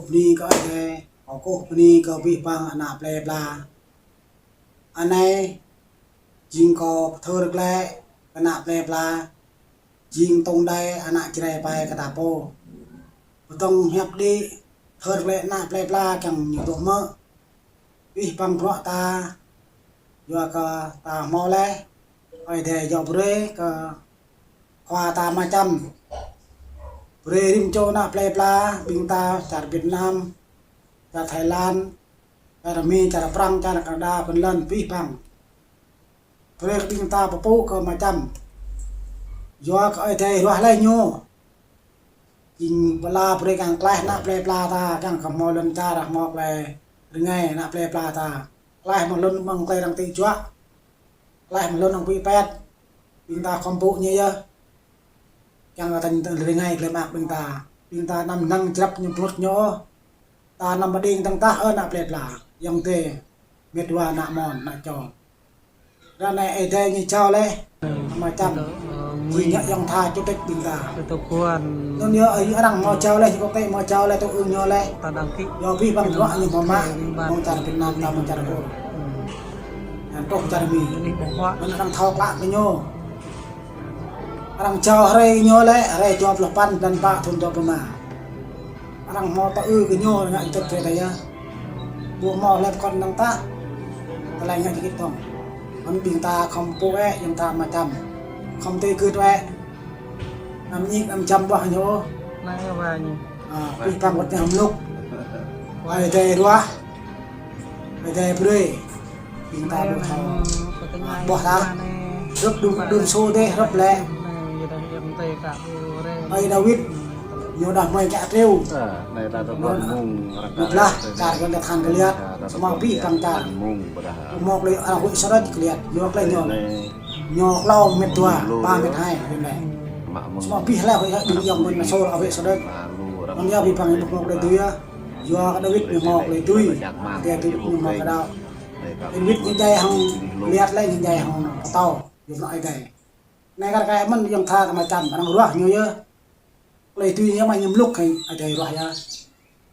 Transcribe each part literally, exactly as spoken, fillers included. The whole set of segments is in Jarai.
Bơni kơ Ơi Adai, kâo kơkuh bơni kơ abih bang ană plơi pla. Anai jing kâo pơthâo glaĭ kơ ană plơi pla, jing tŏng đai ană Jrai pai kơ ta pô. Pơtŏng hiăp đĭ, pơthâo glaĭ ană plơi pla kiăng ñu dŏ mơ̆. Abih bang bruă ta, yua kơ ta hmâo laih, Ơi Adai yua brơi kơ khua ta Ama Čăm. Brơi rĭm čô ană plơi pla, ƀing ta čar Việt Nam, čar Thái Lan, čar Mi, čar Prăng, čar Canada, Phần Lan, abih bang. Brơi kơ ƀing ta pơpŭ kơ Ama Čăm. Yua kơ Ơi Adai ruah laih ñu. Jing pơala brơi kiăng klaih ană plơi pla ta, kiăng kơ hmâo lŏn čar, hmâo tơlơi rơngai ană plơi pla ta. Klaih hmâo lŏn mơ̆ng tơlơi arăng tĭ juă. Klaih hmâo lŏn arăng pĭ pet. Ƀing ta khŏm pŭ ñu yơh. Kiăng kơ tañ tơlơi rơngai tơlơi mơak ƀing ta. Ƀing ta anăm năng jrăp ñu pơnut ñu. Ta anăm pơđing tơ̆ng tah ơ ană plơi pla. Ayŏng adơi, met wa, ană amôn, ană čô. Ră anai Ơi Adai ñu jao laih, Ama Čăm. Jing ñu ayŏng tha chủ tịch ƀing ta. Anŭn yơh, ơi, arăng hmâo jao laih, quốc tế hmâo jao laih, tŭ ư ñu laih. Yua abih bang bruă ñu hmâo mă, mơ̆ng čar Việt Nam ta, mơ̆ng čar Kur. Anŭn truh čar Mi. Anŭn arăng thâo klă kơ ñu. Arăng jao hrơi ñu laih, hrơi dua pluh păn blan pă thŭn dua pluh rơma. Arăng hmâo tŭ ư kơ ñu ngă jơtĭt kơ ta yơh. Ƀu hmâo hlơi pơkŏn năng tah. Tơlơi ngă jơtĭt dơ̆ng. Anŭn ƀing ta khŏm pŭ ĕ, ayŏng tha Ama Čăm. Khŏm tui gưt ĕ. Anăm ñik anăm jăm ƀuah ñu. Năng ƀuah ñu. Ă, abih bang wơ̆t ñu hơmlŭk. Ơi Adai ruah. Ơi Adai brơi. Ƀing ta ƀu thâo. Ă, ƀuah ta. Hrup đun, đun sô dêh, hrup lĕ. Ơi Dawid, ñu đah mơi kiă triu. Ñu blah čar Yônatan Giliat, samơ̆ abih bang čar. Mơ̆ klei arăng huĭ sơđơč Giliat, ñu klei ñu. Ñu klâo mĕt dua, ba mĕt hai, yơh lĕ. Samơ̆ abih lĕ huĭ hă ƀing ayŏng ƀing ană Saul arăng huĭ sơđơč. Anŭn yơh abih bang ñu mơ̆ klei tui yơh. Yua kơ Dawid ñu mơ̆ klei tui. Dawid ñu mơ̆ kơ đaŏ. Dawid ñu djai hăng Giliat lĕ ñu djai hăng pơtâo. Yua anŭn Ơi Adai. Anai kar kaĭ mơ̆n ayŏng tha Ama Čăm, arăng ruah ñu yơh. Klei tui ñu mă ñu hơmlŭk hăng Ơi Adai ruah yơh.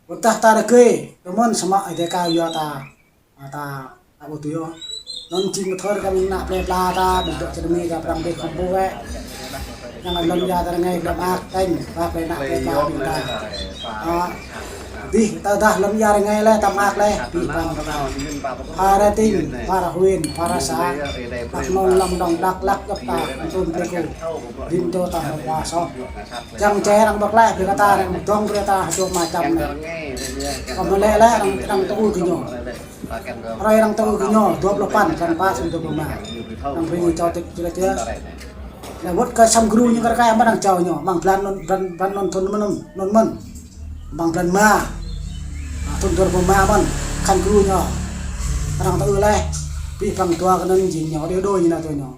Wơ̆t tah ta rơgơi, tơmơ̆n samơ̆ Ơi Adai ka yua ta, ta, ta ƀu tui ôh. Anŭn jing pơthâo kơ ƀing ană plơi pla ta, ƀing dŏ čar Mi, čar Prăng, ƀing khŏm pŭ ĕ. Kiăng lŏn ia ta rơngai, lŏn mơak, tañ, ba plơi ană plơi pla ƀing ta. Ă, dih, tơdah lŏn ia rơngai laih, ta mơak laih, abih bang. Pha Rơting, pha Rhuên, pha Rasa, Đắk Nông, Lâm Đồng, Đắk Lắk, djŏp ta, Kon Tum, Pleiku. Rĭm čô ta hmâo pha soh. Čang čê arăng pơklaih brơi kơ ta, arăng dŏng brơi ta, hơdôm Ama Čăm anai. Kơ mơ̆ lĕ lĕ arăng, arăng tŭ ư kơ ñu. Hrơi arăng tŭ ư kơ ñu, dua pluh păn, blan pă thŭn dua pluh rơma. Arăng brơi ñu jao tĭt čơlĕ čơlĕ. Lĕ wơ̆t kơ săm gru ñu kar kaĭ mơ̆n arăng jao ñu, amăng blan anŭn, blan, blan anŭn thŭn mơ̆n, anŭn mơ̆n. Amăng blan rơma. Ă, thŭn dua pluh rơma mơ̆n, khăn gru ñu. Arăng tŭ ư laih, abih bang dua kơ anŭn jing ñu, đeo đôi ñu nao tui ñu.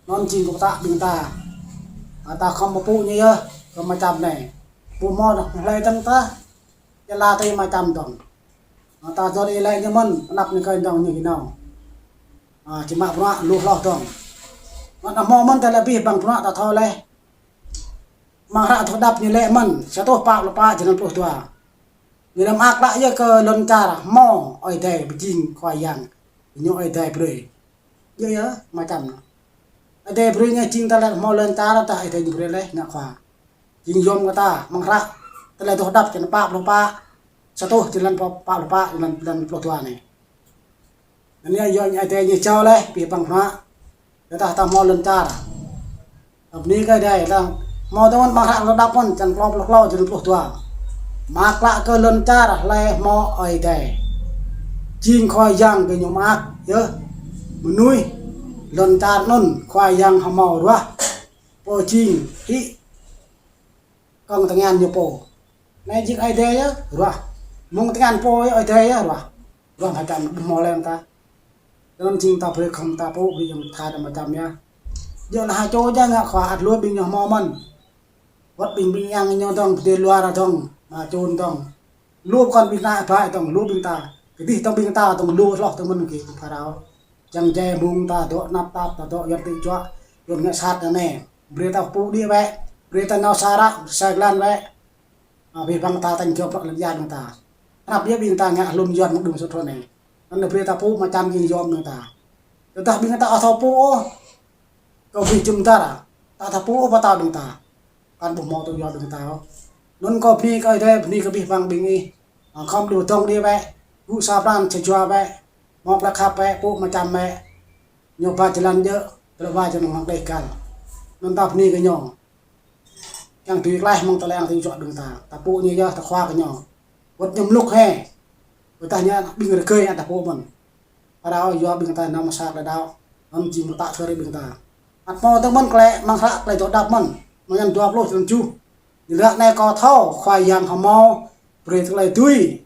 Anŭn jing kơ pơtă ƀing ta. Ă, ta khŏm pơpŭ ñu yơh, kơ Ama Čăm anai. Ƀu hmâo hlơi tơ̆ng tah, jơlan tui Ama Čăm dơ̆ng. Ă, ta dŏ ih lĕ ñu mơ̆n, anăp ñu kơ dơ̆ng ñu kơ nao. Ă, či mă bruă lu hloh dơ̆ng. Anŭn hmâo mơ̆n tơlơi abih bang bruă ta thâo laih. Amăng hră Tơlơi Đăp ñu lĕ mơ̆n, sa rơtuh pă pluh pă, jơlan pluh dua. Ñu lĕ mơak klă yơh kơ lŏn čar hmâo Ơi Adai pơjing Khua Yang, ñu Ơi Adai brơi. Yơh yơh, Ama Čăm. Ơi Adai brơi ñu jing ta lĕ hmâo lŏn čar ta Ơi Adai ñu brơi laih ngă khua. Jing yôm kơ ta, amăng hră Tơlơi Tơlăk Đăp črăn pă pluh pă, sa rơtuh jơlan pă, pă pluh pă, jơlan, jơlan pluh dua anai. Anŭn yơh, yua Ơi Adai ñu jao laih, abih bang bruă. Yua dah ta hmâo lŏn čar. Bơni kơ Ơi Adai, ta hmâo tơmơ̆n amăng hră Tơlơi Đăp mơ̆n, črăn klâo pluh klâo, jơlan pluh dua. Mơak klă kơ lŏn čar hlơi hmâo Ơi Adai. Jing Khua Yang gơñu mơak, yơh. Mơnuih, lŏn čar anŭn Khua Yang hmâo ruah. Pô jing, hĭ kơ̆ng tơngan ñu pô. Anai jing Ơi Adai yơh ruah. Mơ̆ng tơngan pô yơh Ơi Adai yơh ruah. Ruah Ama Čăm ƀu hmâo lĕ ta. Anŭn jing ta brơi khŏm ta pŭ, brơi ayŏng tha ta Ama Čăm yơh. Djơ̆ ană ha čô djơ̆ ngă khua ăt lu ƀing ñu hmâo mơ̆n. Wơ̆t ƀing, ƀing yang ñu dơ̆ng, pơdơi luar dơ̆ng, mă čun dơ̆ng. Lu pơkŏn ƀing ta ƀai dơ̆ng, lu ƀing ta. Kơdih dơ̆ng ƀing ta dơ̆ng lu hloh dơ̆ng mơ̆n kơ pharao. Čang jai mơ̆ng ta dŏ năp tap, ta dŏ Yuan tĭ juă, Yuan ngă sat anai. Brơi ta pŭ đĭ wơ̆t, brơi ta nao sa ră, sa glan wơ̆t. Ă, abih bang ta tañ jŏp lŏn ia ƀing ta. Anăp yơh ƀing ta ngă hlŭn Yuan mơ̆ng đưm sut thun anai. Anŭn brơi ta pŭ mơčăm jing yom ƀing ta. Tơdah ƀing ta ƀu thâo pŭ ôh, kơ ƀing jum dar, ta thâo pŭ ôh pơtao ƀing ta. Kăn ƀuh hmâo tŭ yom ƀing ta ôh. Anŭn kâo bơni kơ Ơi Adai, bơni kơ abih bang ƀing ih. Khŏm đu dŏng đĭ bĕ, gŭ sa pran sa jua bĕ, hmâo tơlơi khăp bĕ, pŭ mơčăm bĕ. Ñu ba jơlan djơ̆, tơlơi ba jơlan hăng đeh gal. Anŭn ta bơni kơ ñu. Kiăng tui klaih mơ̆ng tơlơi arăng tui juă ƀing ta. Ta pŭ ñu yơh, ta khua kơ ñu. Wơ̆t ñu mlŭk hĕ. Wơ̆t tah ñu ƀing rơgơi ăt ta pŭ mơ̆n. Pơrao yua ƀing ta nao mơsa tơlơi đaŏ. Anŭn jing mơta thơ rơi ƀing ta. Ăt hmâo tơ̆ng mơ̆n klĕ, mơ̆ng hră tơlơi dŏ đăp mơ̆n. Mơ̆ng anŭn dua pluh tơjuh. Ñu laĭ anai kâo thâo, Khua Yang hmâo brơi tơlơi tui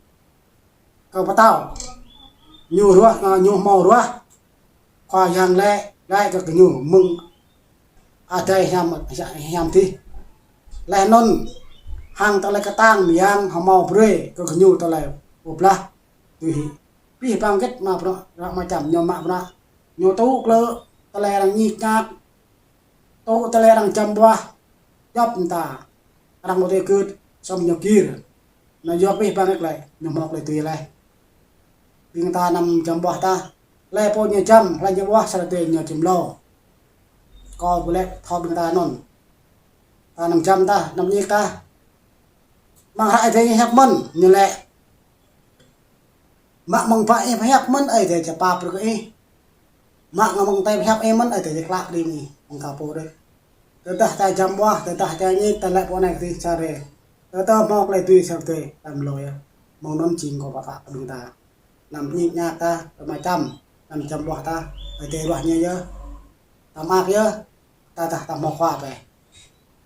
kơ pơtao. Ñu ruah, ñu hmâo ruah. Khua Yang laĭ, laĭ kơ gơñu mơ̆ng adai hiam, hiam dih. Laih anŭn hăng tơlơi kơtang Yang hmâo brơi kơ gơñu tơlơi pơblah tui hĭ. Abih bang hơget mă bruă, ră mơčăm ñu mă bruă. Ñu tŭ klơ tơlơi arăng ñik ñak. Tŭ tơlơi arăng čăm ƀuah. Djŏp mơta. Arăng mơ̆ tơgưt, sŏm ñu gir. Anŭn yua abih bang hơget lĕ, ñu hmâo tơlơi tui laih. Ƀing ta anăm čăm ƀuah tah. Hlơi pô ñu čăm, hlơi ñu ƀuah, sa tơdơi ñu čim lô. Kâo ƀu lĕ thâo ƀing ta anŭn. Ta anăm čăm tah, anăm ñik tah. Mơ̆ng hră Ơi Adai ñu hiăp mơ̆n, ñu laĭ. Mă mơ̆ng pă ih pơhiăp mơ̆n, Ơi Adai či pap brơi kơ ih. Mă ngă mơ̆ng tơlơi pơhiăp ih mơ̆n, Ơi Adai či klă kơ ih, mơ̆ng ta pô dih. Tơdah ta čăm ƀuah, tơdah ta ñik, ta laĭ pô anai kơ dih čar rê. Tơdah hmâo tơlơi tui sa tơdơi, ta mlâo yơh. Mơ̆ng anŭn jing kâo pơtă kơ ƀing ta. Anăm ñik ñak tah, ta mă čăm, anăm čăm ƀuah tah, Ơi Adai ruah ñu yơh. Ta mơak yơh, ta, ta, ta hmâo khua bĕ.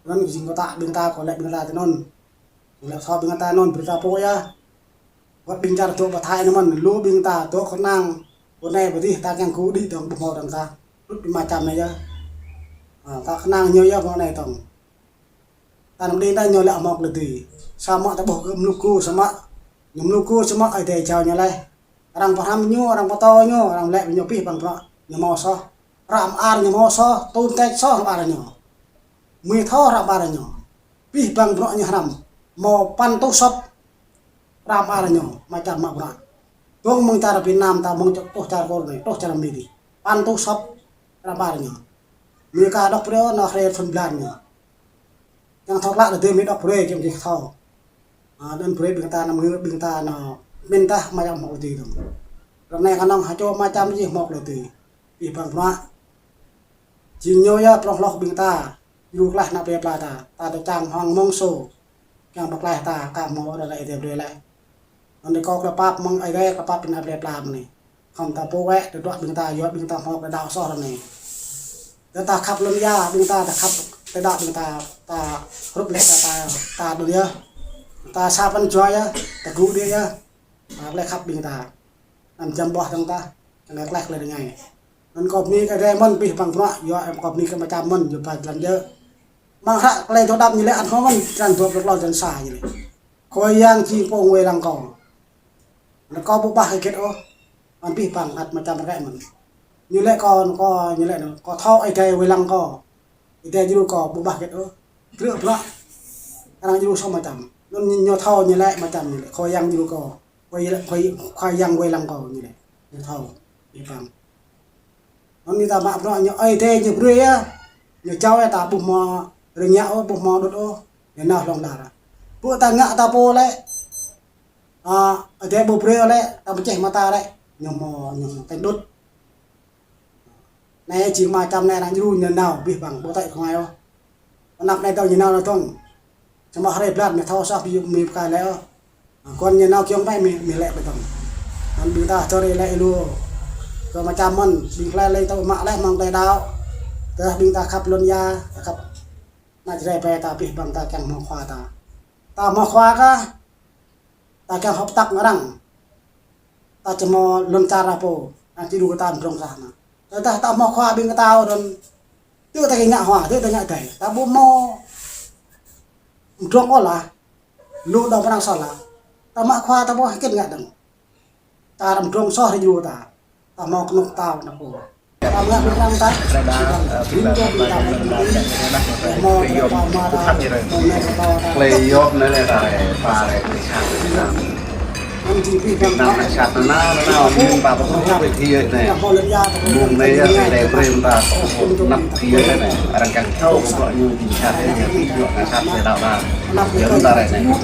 Anŭn jing kâo pơtă ƀing ta, kâo laĭ ƀing ta tui anŭn. Laĭ thâo ƀing ta anŭn, brơi ta pŭ yơh. Wơ̆t ƀing čar dŏ pơ Thái anŭn mơ̆n, lu ƀing ta dŏ kơnang, pơ anai pơ dih ta kiăng gŭ đĭ dơ̆ng ƀu hmâo dơ̆ng ta. Rŭt ƀing mơčăm anai yơh. Ă, ta kơnang ñu yơh mơ̆ng anai dơ̆ng. Ta anăm đing ta ñu lĕ hmâo tơlơi tui. Samơ̆ ta ƀuh kơ mluk gŭ samơ̆. Ñu mluk gŭ samơ̆ Ơi Adai jao ñu laih. Arăng pơhrăm ñu, arăng pơtô ñu, arăng laĭ ñu abih bang bruă ñu hmâo soh. Ră mơar ñu hmâo soh, tŭm tĕč soh ră mơar ñu. Mui thâo ră mơar ñu. Abih bang bruă ñu hrăm. Hmâo păn tuh sŏp ră mơar ñu, mơčăm mă bruă. Dơ̆ng mơ̆ng čar Việt Nam ta mơ̆ng čŏk tuh čar Kur anai, tuh čar Mi dih. Păn tuh sŏp ră mơar ñu. Mui ka dŏ brơi ôh, nao hrơi thun blan ñu. Yang thâo klă tơdơi mĭn dŏ brơi kiăng kơ thâo. Ă, anŭn brơi ƀing ta anăm ngă ƀing ta anăm mĭn tah mă čăm hmâo tơlơi tui dơ̆ng. Ră anai kơnơ̆ng ha čô mă čăm jing hmâo tơlơi tui. Abih bang bruă. Jing ñu yơh prŏng hloh ƀing ta. Djru klaih ană plei pla ta. Ta tơčang hăng mơ̆ng sô. Kiăng pơklaih ta ka hmâo ră anai Ơi Adai brơi laih. Anŭn kâo klă pap mơ̆ng Ơi Adai, klă pap ƀing ană plei pla mơ̆ng anai. Khŏm ta pô wĕ, tơdruă ƀing ta, yua ƀing ta hmâo tơlơi đaŏ soh ră anai. Tơdah ta khăp lŏn ia, ƀing ta, ta khăp tơdruă ƀing ta, ta hrup lĕ ta, ta, ta đun yơh. Ta sa păn jua yơh, ta gŭ đĭ yơh. Ta tơlơi khăp ƀing ta. Anăm čăm ƀuah dơ̆ng tah, kiăng kơ klaih tơlơi rơngai. Anŭn kâo bơni kơ Ơi Adai mơ̆n, abih bang bruă, yua em kâo bơni kơ mơčăm mơ̆n, yua ba jơlan djơ̆. Mơ̆ng hră tơlơi dŏ đăp ñu laĭ ăt hmâo mơ̆n, črăn dua pluh klâo jơlan sa ñu laĭ. Khua Yang jing pô wai lăng kâo. Anŭn kâo ƀu ƀah hơget ôh. Anŭn abih bang ăt mơčăm rơkơi mơ̆n. Ñu laĭ kâo, kâo, ñu laĭ anŭn, kâo thâo Ơi Adai wai lăng kâo. Ơi Adai djru kâo ƀu ƀah hơget ôh. Krư̆ bruă. Arăng djru soh mơčăm. Anŭn ñu, ñu thâo ñu laĭ mơčăm ñu laĭ. Khua Yang djru kâo. Khua, Khua, Khua Yang wai lăng kâo ñu laĭ. Ñu thâo. Abih bang. Anŭn ñu ta mă bruă ñu Ơi Adai ñu brơi yơh. Ñu jao yơh ta ƀu hmâo rơngiă ôh, ƀu hmâo đŭt ôh. Ñu nao hlŏng lar. Ƀu ta ngă ta pô lĕ. Ă, Ơi Adai ƀu brơi lĕ, ta pơčeh mơta lĕ. Ñu hmâo, ñu hmâo tơlơi đŭt. Anai jing mơčăm anai arăng djru ñu nao abih bang ƀu tơ̆i kơ ngai ôh. Anăp anai tơ̆ ñu nao anai dơ̆ng. Samơ̆ hrơi blan mơ̆ thâo soh ƀu mĭn pơkai lĕ ôh. Kơnơ̆ng ñu nao kiăng ƀai mĭn, mĭn lĕ ƀai dơ̆ng. Anŭn ƀing ta čơrơi lĕ lu. Kơ mơčăm mơ̆n, ƀing hlơi lĕ tơ̆ mă lĕ mơ̆ng tơlơi đaŏ. Tơdah ƀing ta khăp lŏn ia, ta khăp ană Jrai ƀai ta abih bang ta kiăng hmâo khua ta. Ta hmâo khua kah, ta kiăng hơ̆k tăk mơ̆ng arăng. Ta či hmâo lŏn čar ta pô, arăng či djru kơ ta mơdrŏng sah anai. Tơdah ta hmâo khua ƀing kơ ta ôh anŭn, tơ̆ ta kiăng ngă hua, tơ̆ ta ngă adai. Ta ƀu hmâo mơdrŏng ôh lah. Lu dong pơnăng soh lah. Ta mă khua ta ƀu hơget ngă dơ̆ng. Ta răm mơdrŏng soh rai djru ta. Ta hmâo kơnuk kơtao ană pô. Ta mă mơdrŏng ta. Ƀing ta ƀing ta ƀing ta. Hmâo kơnuk kơtao ta. Hmâo kơnuk kơtao ta. Klei yop anai lĕ ta, ta, ta. Việt Nam anai sat anai, anai, anai, anŭn ba pơkruh ƀơi thia anai. Mơ̆ng anai yơh, anai brơi mơ̆n ta, anăp thia anai. Arăng kiăng thâo kơ bruă ñu jing sat anai, bruă anai sat anai đaŏ đaŏ. Yơh mơ̆n ta rai anai.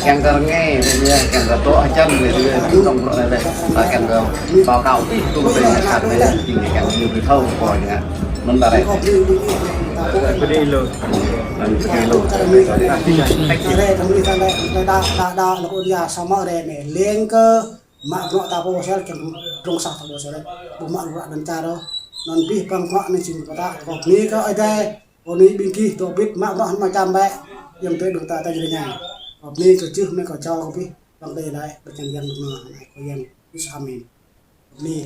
Kiăng kơ rơngai anai, kiăng kơ dŏ hơjăn anai, anai, anŭn bruă anai anai. Ta kiăng kơ báo cáo tui tui anai sat anai, jing kiăng ñu brơi thâo kơ ñu. Mơ̆n ta rai anai. Anŭn pơđĭ lu. Anŭn pơđĭ lu. Leng kơ mă bruă ta pô sel kiăng drông sah ta pô sel. Ƀu mă bruă anŭn čar ôh. Anŭn abih bang bruă anai jing pơtă kơ bơni kơ Ơi Adai. Bơni ƀing gih dŏ bĭt mă bruă hăng mă čăm bĕ. Yang tui đung ta ta jrơi ñai. Bơni kơ jưh mơ̆ kơ čô kơ abih bang tơi lai bơčan yang mơ̆ anai kơ yang. Amen. Bơni.